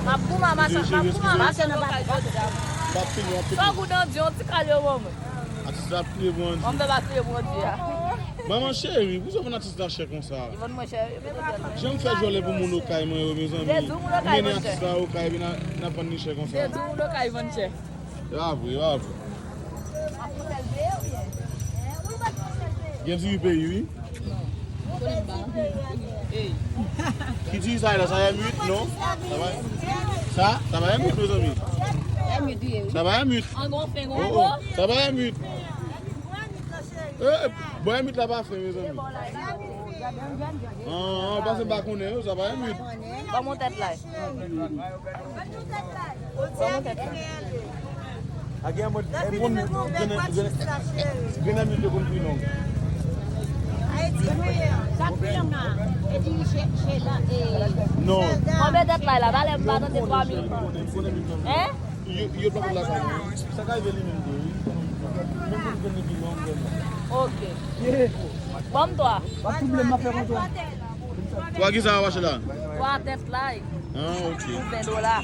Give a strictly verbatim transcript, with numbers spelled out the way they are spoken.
M ap goumen a machan, m ap goumen a machan nan lokay jodi a. M ap fini, m ap fini. San goud an di, yon ti kal yo ban mwen. Atis la ap kriye pou an di. Ban m fè pa kriye pou an di a. Manman cheri, pou sa vann atis la chè konsa? Li vann mwen chè, yo mete djòl mwen. Jan m fè jwèlè pou moun okay mwen yo, mezanmi. Se di w moun okay vann chè. M mennen atis la okay, epi n a, n ap vann li chè konsa. Se di w moun okay vann chè. E pa vre, e pa vre. Gen diri peyi, wi. Ki diri sa la, sa M uit, non? Sa pa, sa, sa pa M uit, mezanmi. M uit li ye, wi. Sa pa M uit. An gon fen, gon Oh, oh. Sa pa M uit. Eh, bon, M uit la pa fen, mezanmi. Ah, ah, paske m pa konnen yo, sa pa M uit. Ban m yon tèt la. Ban m yon tèt la. A gen mòd, e, moun, grenn, grenn, grenn M uit yo konn pi long. Sa pi long la. E di chè, chè la, e. Non. Konbyen tèt la, la? Valè m pa tande twa mil francs. Hein? Yo, yo pa konn lakay mwen. Sa ka rive li menm tou, wi. Men moun konn li pi long, vrèman. Ok. Ban m twa. Pa pwoblèm, m ap fè konsa. Twa ki sa w ap achte la? Twa tèt la. Ah, ok. Pou ven dola.